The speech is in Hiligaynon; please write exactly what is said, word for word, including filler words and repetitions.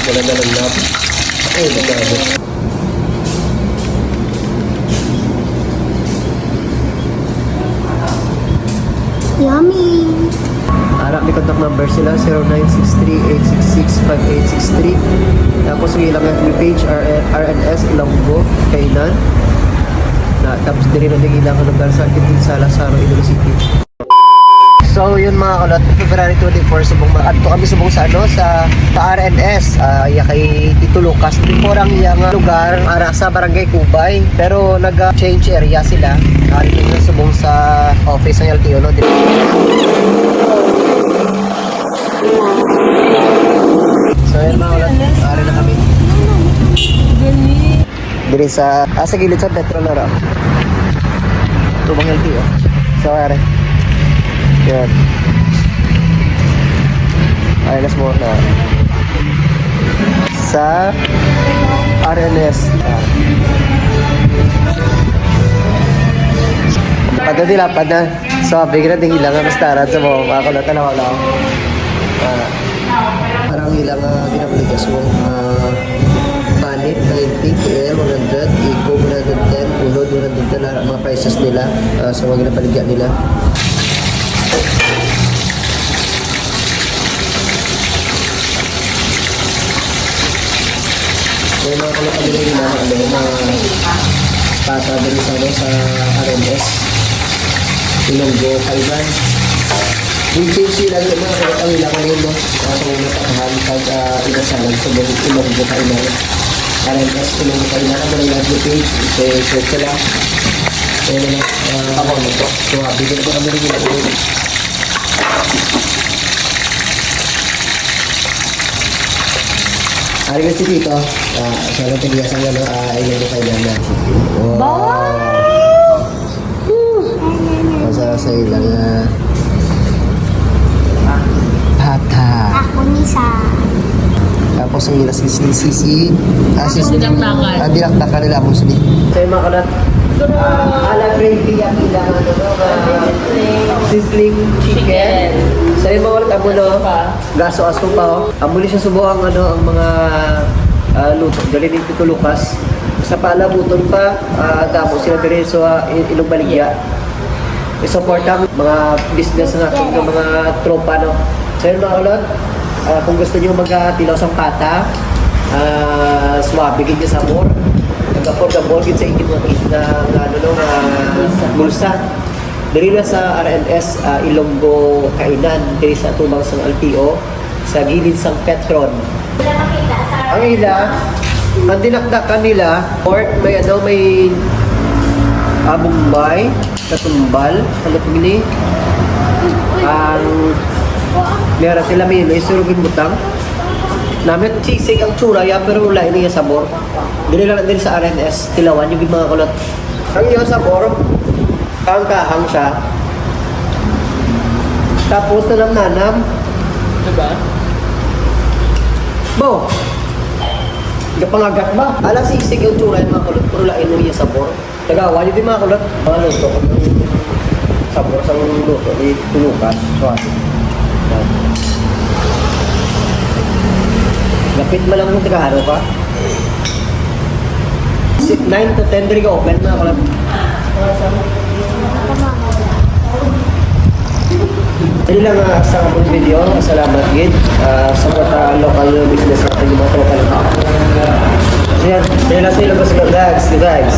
Wala na lang lab. Ay, nagkano. Yummy! Ara, may contact number sila, zero nine six three eight six six five eight six three. Tapos, yung ilang F B page, R N S Ilonggo, Kainan. Na, tapos, diri na din ilang lugar sa Kinsala, Saro, Iloilo City. So, yun, mga kulot, February twenty-four, subong ma-, adto kami subong sa, ano, sa, sa R N S, ah, iya kay Tito Lucas. Before ang iya nga lugar, ara sa Barangay Cubay, pero nag-change area sila. Ari na subong sa office ng L T O, no? So, yun, mga kulot, ari na kami. Diri sa, ah, sa gilid sa Petron na ra. Tubang L T O. So, are. Yun. Ay, last mo na. Sa R N S. Ah. Padadilapad na. So, abi ka na, tingin lang ang kastaran sa mga, mga kulot, ano, wala. Ah, parang ilang, ah, ginabaligya sa mga, ah, panit, ninety, K L, one hundred, Eco, one hundred ten, Unod, one hundred ten, ah, mga prices nila, ah, sa mga ginabaligya nila. May mga kalapag nila yung mga, ano, mga pata dun sa, ano, sa R M S. Ilonggo Kainan. Yung page nila, yung mga kalapag nila, ano, no? Mga pangunatahan, pag, ah, inasalan sa mga Ilonggo Kainan. R M S Ilonggo Kainan, ang mga live page, i-search ko lang. Ayun na, ah, ako, ano to? So, ah, bigyan ko kami ng Ari na si Tito. Ah, siya lang tagiya sa, ano, ah, ilang ko kailan na. Wow! Wow! Whew! Sa, sa ilang, ah, bata. Ako ni sa Tapos ang ila si, si, si, si, ah, si, Dinakdakan. Ah, dinakdakan nila mo sini. Sa mga kalat, ah, ala gravy ang ilang, ano, no, ah, sizzling chicken. Chicken. Sa mga kalat, amo, no? Pa. Gaso-aso pa, oh. Amo ni siya subo ang, ano, ang mga, ah, luto. Dali ni Tito Lucas. Sa paalabuton pa, ah, damo sila diri sa, ah, i-, Ilog Baligya. Isuporta ang mga business nga aton nga mga tropa, no? So, yun, mga kulot, ah, kung gusto nyo magkatilaw sa pata, ah, swabe gid nga sabor, nag-affordable gid sa inyo nga, nga, nga, ano, no, nga bulsa. Diri na sa R N S, ah, Ilonggo Kainan, diri sa atubang sang L T O, sa gilid sang Petron. Ang ila, ang dinakdakan nila, pork, may ano, may, ah, bombay, katumbal, ano po gini? Ang, meron sila may, may surugin butang. Namit sisig ang tsura, ya, pero wala ini nga sabor. Dili lang din sa R N S, tilawan yung mga kulot. Ang iyang sabor, kahang-kahang siya. Tapos nanam-nanam. Diba? Bo! Gapangagat ba? Ala, sisig ang tsura yung mga kulot, pero lain mo yung sabor. Tagawa, di mga kulot. Mga luto. Sabor sa luto, di tulukas. Suwate. Lapit mo lang kung tagaharo ka. Si-, nine to ten, diri ka open, mga kulot. Dili lang, ah, sa akong video, salamat gid, ah, sa mga local business natin, yung mga tropa natin. So, yan, dili lang sa ilang guys, guys.